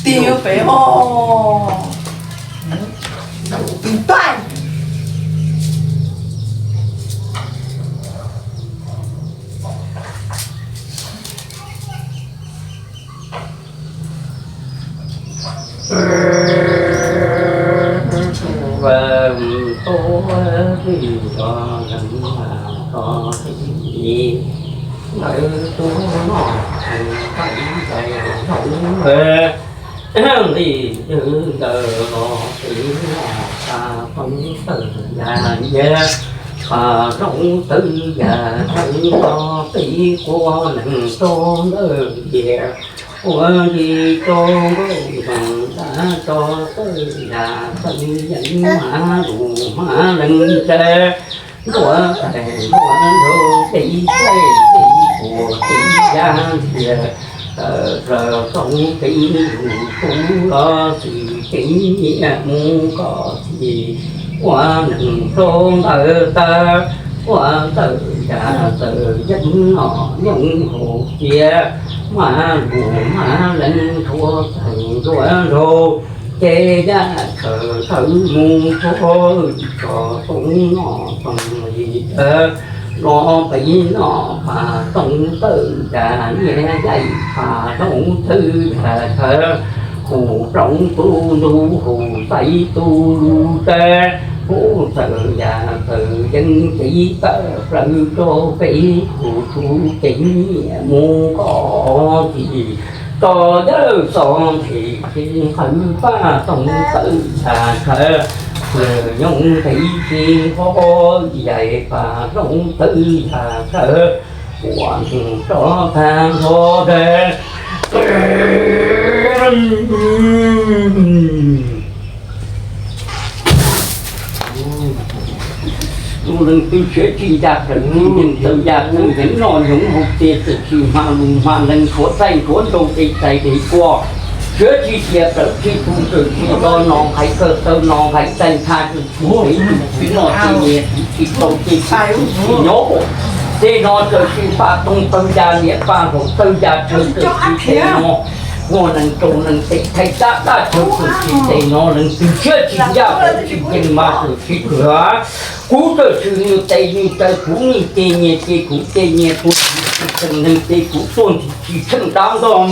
Tig pem os. Tig pais. Li ntawd los txiv los xa poob tawm yam nyiaj, pam zoov twb yam tawv los pib quaj neeg rau ntawm tias, ua li rau nkauj ntoos dab tso tawm yam tawv yeej hma lus hma lees tsa, ntuav tais ntuav nraug peb txaij peb puas peb yaj tias, raws rau peb lus tub los tsis ceev nyiaj mus kom txi, ua neeg rau ntawd tag, ua tawm yam tawv yeej noj nyooj haus cia, mas lus mas lees rhuav tawm ntuav nraug, ces yaj tshawm tawv mus rau tso toov noj toog li tawv, los peb noj pam toog tawm yam nyiaj yaim pam zoov twb yam tawv, hu roob tu ntu hu xaiv tu lus tag, hu tawm yam tawv yeej txiv tawm plaws rau peb hu tub ceev nyiaj mus kom txi, tso yawg txo nthe ces nqhawv paj toog tawm yam tawv, nyooj nqis txiv nqo yaim pam zoov twb yam tawv, ua nug rov tag nrho dag. Tus leej twg siab tsis ncaj raws tsis yeej tawv yam tawv yeej noj nyooj haus cia, txawm tsis hma lus hma lees rhuav txaij rhuav nraug dej txais dej kua, siab tsis cia raws tsis tus txawm tsis do no hais kawg taw no hais txaij thaj tsis tus txiv tus txiv no ces niam tsis tau ces tsis nyob, tej no txawm tsis pam toog tawg ya niam pam nkaus tawg ya tshawv txawm tsis tej no, muaj neeg rau neeg tej thaij tab dab tshawv txawm tsis tej no leej twg siab tsis ncaj raws tsis yeej mas txawm tsis kawg. Kuv txawm tsis nws tes nws taw kuv nws ces nyias ces kuv ces nyias tuag tsis tseem neeg ces kuv tuag ntxim tsis tsheej dab ntog.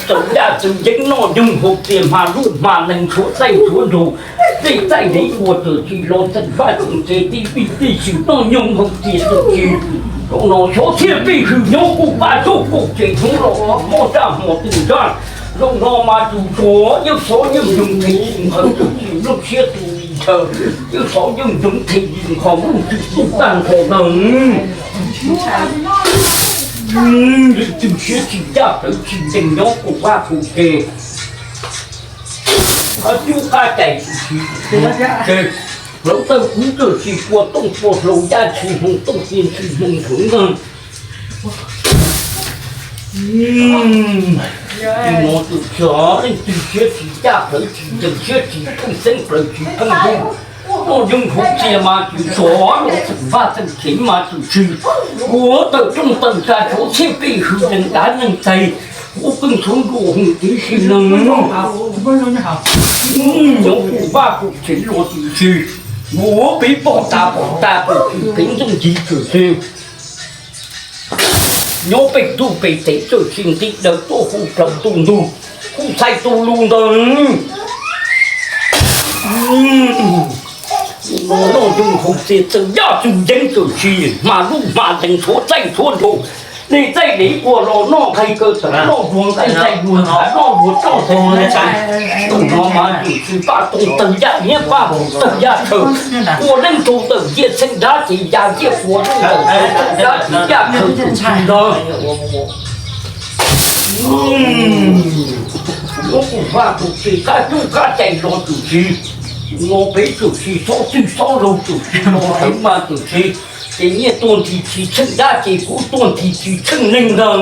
Txawm yaj txawm yeeb noj nyoog haus txias hma lub hma lees tshuav txaij tshuav nraug, tej txaij dev ua txawm tsis los txeem vaj txeem tsev tib vij tib swm noj nyoog haus txias txawm tsis zoo no xyov thiaj pij hwm nyob kuj paj tsuj kuj tsev hnub los mob raj hmo twg nraj. Zoo no mas tus tsov yeej xov yeej nyoog theem nqhawv txawm tsis nplooj siab tus nchaw, yeej xov yeej nyoog theem nqhos nplooj txwm txwm tag nrho ntag. Leej twg siab tsis ncaj rawv tsis ncees nyob kuj paj kuj tsev. Cub qab cais tsis tsis, plawv tawg kub tawg tsis pua tooj pua hlau yaj tsis hmoo tooj tia tsis hmoo nthuav nqeeg. Tus no tus xyov leej twg siab tsis ncaj rawv tsis ncees siab tsis pheej xeeb plaws tsis pheej ntug. Noj nyoog haus txias mas tsis xyov, los txeem vaj txeem tsev mas tsis tshwm. Ua tawm rooj tawm tsa tshuav txhiaj pij hwm neeg dav neeg tais, ua pheej tshuav nruas hwm tib si neeg. Nyob kuj vaj kuj tsev los tsis tshwm, ua peb pom tas pom tas txawm tsis peb ntxooj ncig txawm tsis nyob pem tub pem tes txawm tsis nti daws tuaj hu plaws tus ntug, hu txhais tus lus ntawd. Noj nyoog haus txias txawm yaj txawm yeeb txawm tsis hma lub hma lees tshuav txaij tshuav nraug, Dej txaij dev kuas los noj nqaij kaw tawm, noj vuag nqaij ntxaij vuag ntshav, noj vuag roj ntxaij vuag ntxhais. Tus no mas yus tsis paj toog tawg yaj niab paj toog tawg yaj tshaw, ua neej rau ntawm ntiaj txheej dab tsi yaj ntiaj kuas rau ntawm ntiaj txheej dab tsi yaj khaws tus tsis ntag. Muab kuv vaj kuv tsev qab cub qab cai los txawm tsis, no peb txawm tsis xob txwj xob laug txawm tsis los heev mas txawm tsis, ces nyiaj tuag nthi tsis tsheej dab ces kuv tuag nthi tsis tsheej neeg ntag.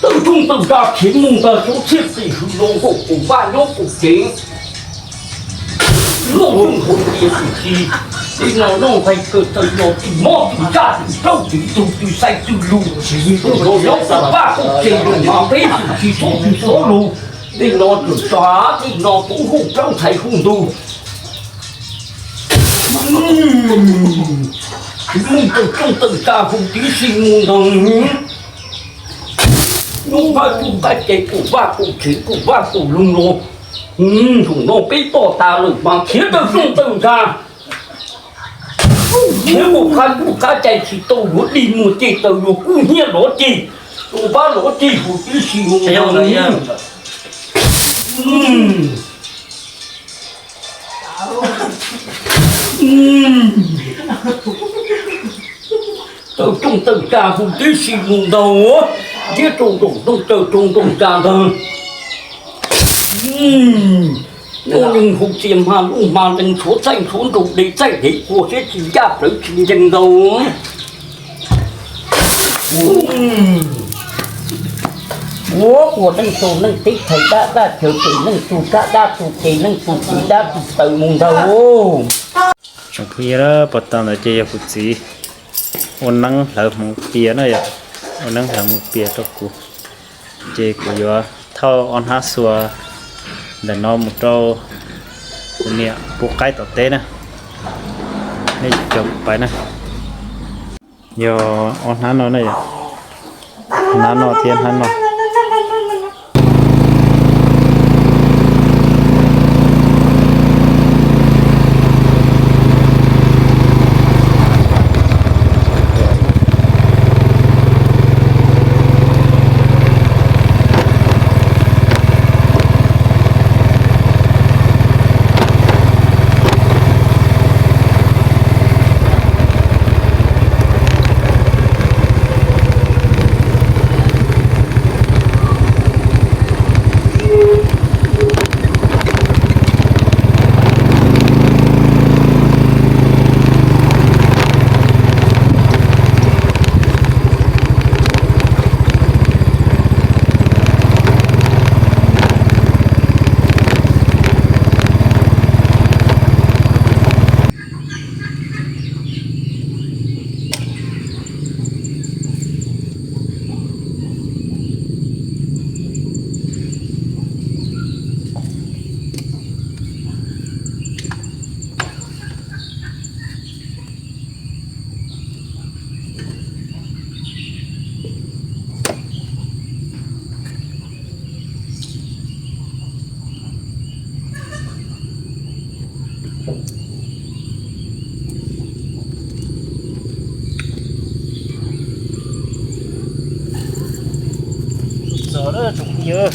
Tawm rooj tawm tsa khiav mus ntag, xyoob txhiaj txim hwm los nkaum kuv vaj nyob kuv tsev. Noj rooj haus tias txawm tsis, tej no noj nqaij kaw tawm los tsis mob tsis tsaj tsis plaub tsis tug tsis xaiv tsis lus, los nyob kuv vaj kuv tsev los mas peb txawm tsis xob txwj xob laug, tej no txawm tsa, tej no poob hauj plaub ntxhais hauj ntug. Mus tawm rooj tawm tsa hu tib si mus ntag. Lub qab tub qab cai kuv vaj kuv tsev kuv vaj kuv loog los, zaum no peb toj tas lawm mas khiav tawm rooj tawm tsa, khiav mus qab tub qab cai tsis tau yuav dig muag ceg taws yuav kub hnyiab lov ceg, tus pab lov ceg hu tib si mus ntag. Tawm rooj tawm tsa hu tib si mus ntag, ntiab rau ntoos tooj taw rau ntoos tsa ntag. Nyob neeg hu txias hma luj hma lees ntshuav txaij ntshuav nraug de txaij dev kua siab tsis ncaj plawv tsis ncees ntag. Ua ua neej txug neej teb thaiv dab dab chaw ces neej txug kab dab txug ces neej txug txiv dab txug taws mus ntag. Tsoom phooj ywg, pom tau ntawd ces yog kuv txiv ua neeb hlawv hmoov pias na yom, ua neeb hlawv hmoov pias rau kuv. Ces kuv yuav thauj ob hnab xua ntawm no mus rau kuv niam pub qaib tom teb na. Nej caum kuv pais na. Yog ob hnab no na yom, hnab no thiab hnab no. Txog lawm tsoom phooj ywg.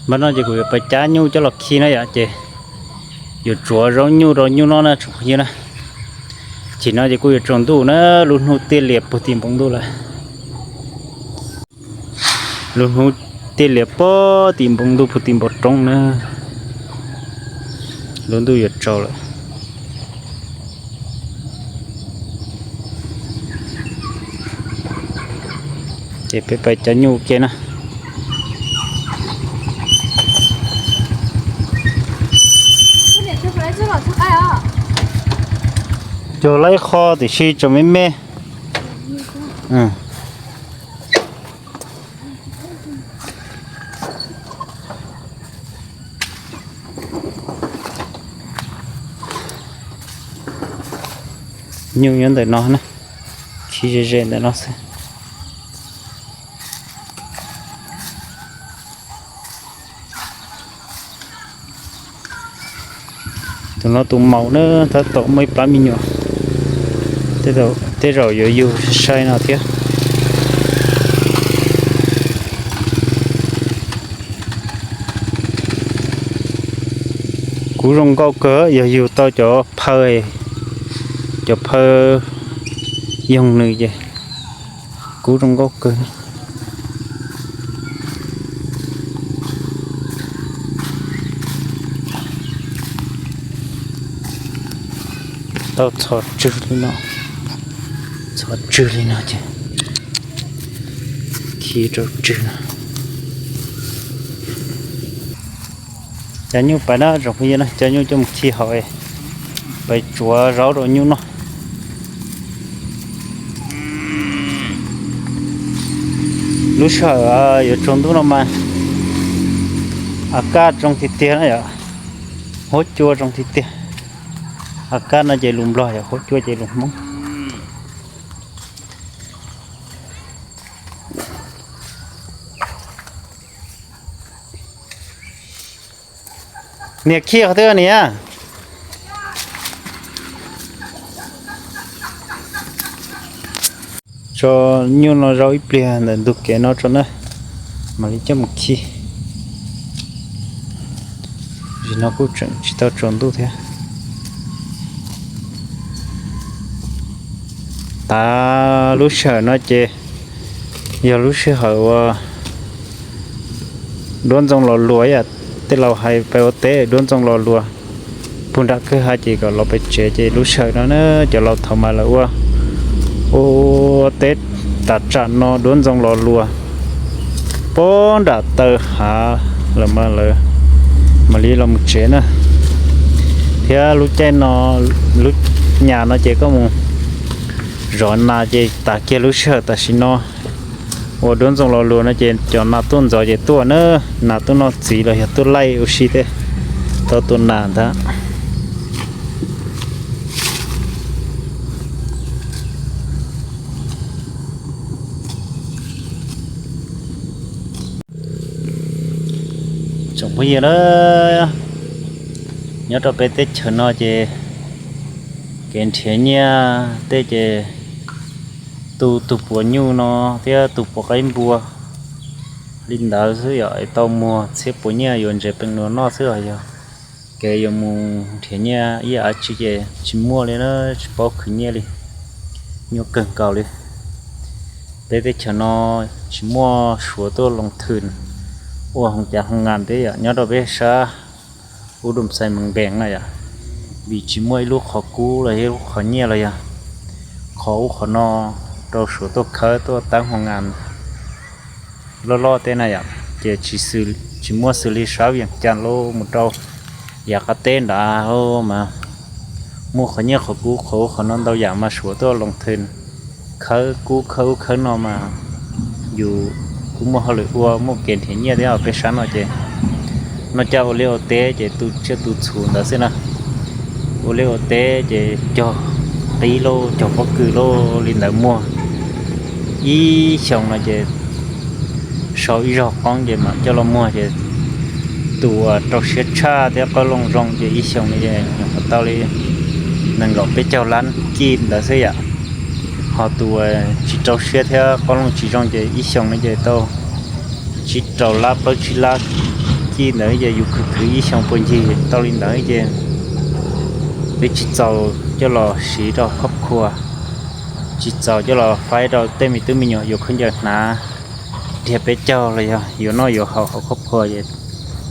Npaj no ces kuv yuav pais cab nyuj coj los khi na yom, ces yuav tsuav zaub nyuj rau nyuj noj na tsoom phooj ywg na. Chim no ces kuj yuav tsaus ntuj na, lub hnub tiaj lias puag tim npoo ntuj lawm. Lub hnub tiaj lias puag tim npoo ntuj puag tim npoo roob na, lub ntuj yuav tsaus lawm. Ces peb pais cab nyuj ua ke na. Yog laib qho tiam sis tseem me me. Nyuj nyob ntawm no na, khi ze ze ntawm no xwb. Tus no tus maum na, tab tom muaj ib plab me nyuam, tej zaum yuav yug sai no thiab. Kub zoo nkauj kawg, yog yug tau cov phaw, cov phaw yoog nws ces kub zoo nkauj kawg. Tau txhos tswg li no, txhos tswg li no ces khi rau tswg no. Cov nyuj pais na, tsoom phooj ywg na, cov nyuj coj mus khi hauv, pais tsuav zaub rau nyuj noj. Lub sij hawm yuav tsaus ntuj no mas a kaj zoo tiag tiag na yom, huab cua zoo tiag tiag. A kaj no ces lus Nplog yom, huab cua ces lus Hmoob. Niam khi qhov twg niam? Tso nyuj no zaub ib pliag ntawm ntug kev no tso na, mam li coj mus khi. Nim no kuj tseem tsis tau tsaus ntuj thiab. Tav lub sij hawm no ces yog lub sij hawm uas duab ntxoo los luas, yam tej laus hais pais ua teb duab ntxoo los luas, puag nram kwj ha ces kom los pem tsev ces lub sij hawm no na cov laus thaum mas lawv ua, ua teb tas tsam no duab ntxoo los luas puag nram taw hav lawm mas lawv mam li los mus tsev na. Thiab lub caij no, lub nyam no ces koj mus zov nas ces tas kiag lub sij hawm tam sim no uas duab ntxoo los luas no ces cov nas tuaj ntxov ces tuaj na, nas tuaj noj txiv los yog tuaj laij ua si tej, tau tua nas ntag. Tsoom phooj ywg na, nyob rau peb teb chaws no ces kev nrhiav nyiaj tej ces tu tus puav nyuj no thiab tus puav qaib npua li ntawd xwb yom, es tau muag txhiab puav nyiaj yuav ntsev peem nua noj xwb os. Yog kev yuav mus nrhiav nyiaj ib yam dab tsi ces tsis muaj li na, tsis paub khwv nyiaj li, nyuaj kawg nkaus li. Peb teb chaws no tsis muaj suav tuaj loo thwm ua hoo cas hoo nas thiab yom, nyob rau peb sab ub dum xais mees npees na yom, vim tsis muaj ib lub qhov kub los yog ib lub qhov nyiaj los yog qhov ub qhov no rau suav tuaj khawb tuaj teeb hoo nas loj loj tej na yom, ces tsis muaj xws li sab Vias Cas los mus rau yav qab teb nrad mas muaj qhov nyiaj qhov kub qhov ub qhov no ntau yam mas suav tuaj loo thwm khawb kub khawb ub khawb no mas yus kuj muaj hauj lwm ua muaj kev nrhiav nyiaj thiab os. Peb sab no ces noj caj ua liaj ua teb ces tu tsiaj tu txhu ntawd xwb na. Ua liaj ua teb ces cog qib lauj cog pob kws lauj li ntawd muag. Ib xyoos no ces sau ib zaug qoob ces mam coj los muag ces tus uas rau siab tshaj thiab qoob loo zoo ces ib xyoos no ces nyuam qhuav tau li nees nkaum peb caug lab kij ntawd xwb yom. Ho tus uas tsis rau siab thiab qoob loo tsis zoo ces ib xyoos no ces tau tsib rau lab plaub tsib lab kij ntawd ces yus khwv khwv ib xyoos puas ncig tau li ntawd ces peb tsis txaus coj los siv rau khab khua, tsis txaus coj los faib rau tej me tub me nyuam yuav khaub ncaws hnav, dhia peb caug los yog yuav noj yuav haus hauv khab khua es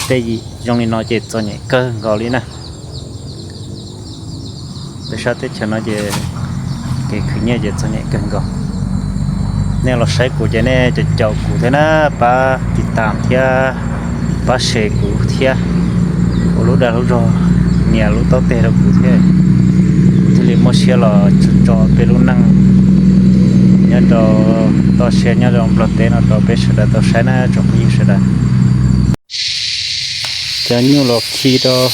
tej zoo li no ces txom nyem kawg nkaus li na. Peb sab teb chaws no ces kev khwv nyiaj ces txom nyem kawg nkaus. Nej los saib kuv ces nej caum caum kuv thiab na, pab tiv tam thiab pab share kuv thiab, ua lub dag lub zog nias lub taub teg rau kuv thiab, kuv thiaj li Muab siab los tso peb lub neej nyob rau toj siab nyob rau Nplog teb no rau peb sawv daws tau saib na tsoom phooj ywg sawv daws. Cov nyuj los khi rau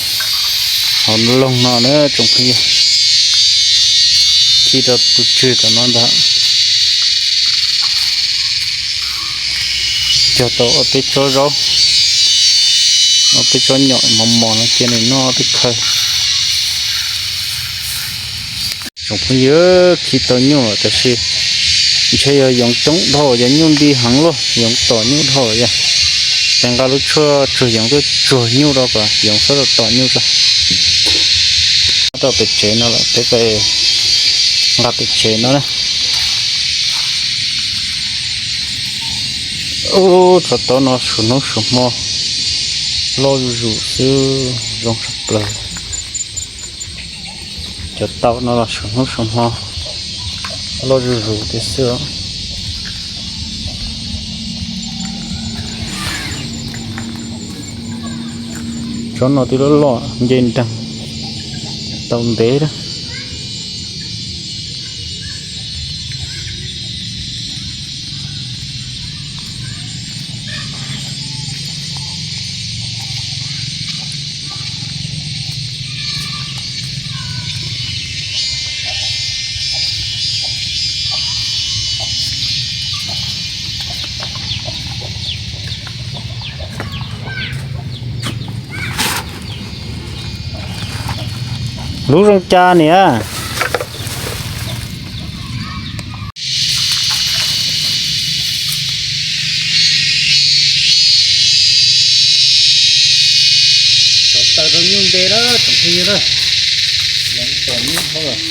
hauv loog no na tsoom phooj ywg, khi rau tus tswg tom no ntag. Cog tau ob peb tsob zaub, ob peb tsob nyom mos mos no cia nws noj ob peb khaw. Tsoom phooj ywg, khi tau nyuj lawm tab sis ntshe yog yoov coob dhau, yog nyuj nti heev luaj, yoov tom nyuj dhau yog. Ces nqa lub tshuaj tsuag yoov tuaj tsuag nyuj rau kom yoov txhob tom nyuj tso. Nyob rau pem tsev no lawm, peb nqa pem tsev no na. Ub, tsov tau no suav hnub suav hmo loj zuj zus xwb, zoo tshaj plaws. Cov tau no los suav hnub suav hmo loj zuj zus tiag xwb. Tsob no twb loj loj nce nreeg tau ntev lawm. Lub zoo cas niam? Tau rau nyuj nte lawm tsoom phooj ywg na. Yoov tom nyuj dhau lawm.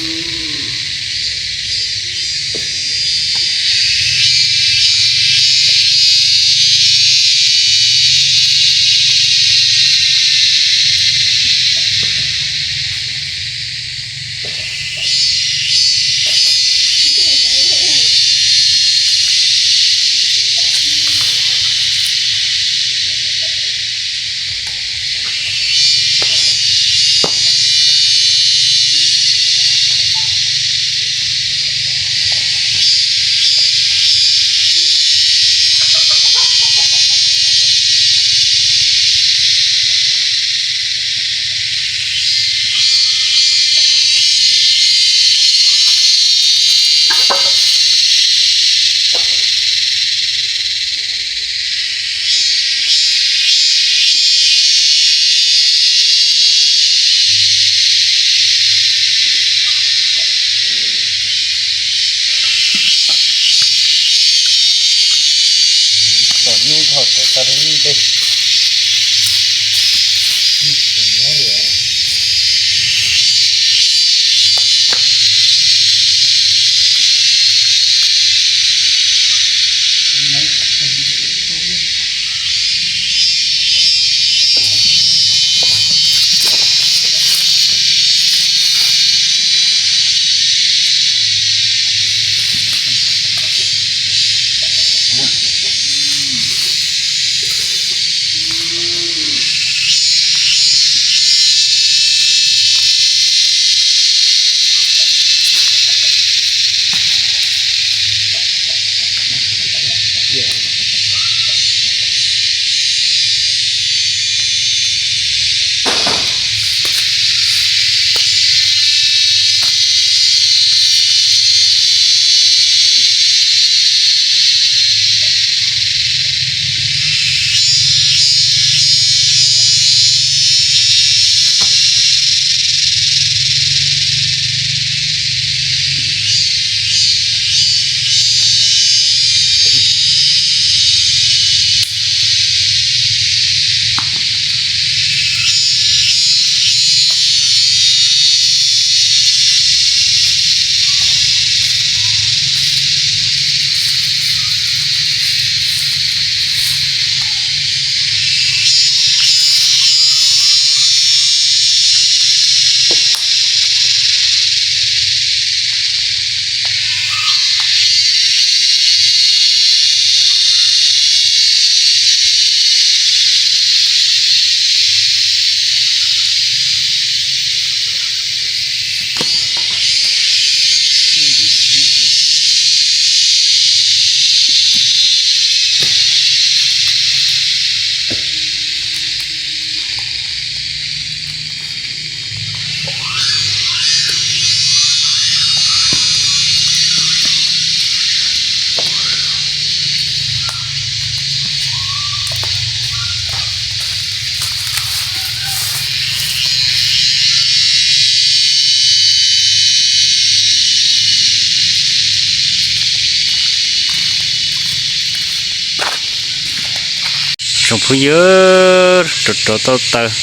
Tsoom phooj ywg, rau rau tau taws,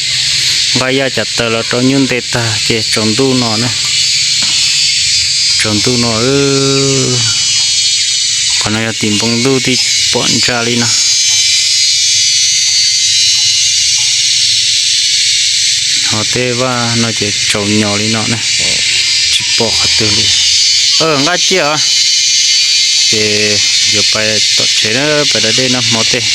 nqa yaj cas taws los rau nyuj nte tag ces tsaus ntuj no na. Tsaus ntuj no, qhov no yog tim npoo ntuj twb pom ntsa li no. Ho tej vaj no ces tsaus nyos li no na, tsis pom qhov twg li. Nqa cia os, ces yuav pais tom tsev na, pais da dej noj hmo tej.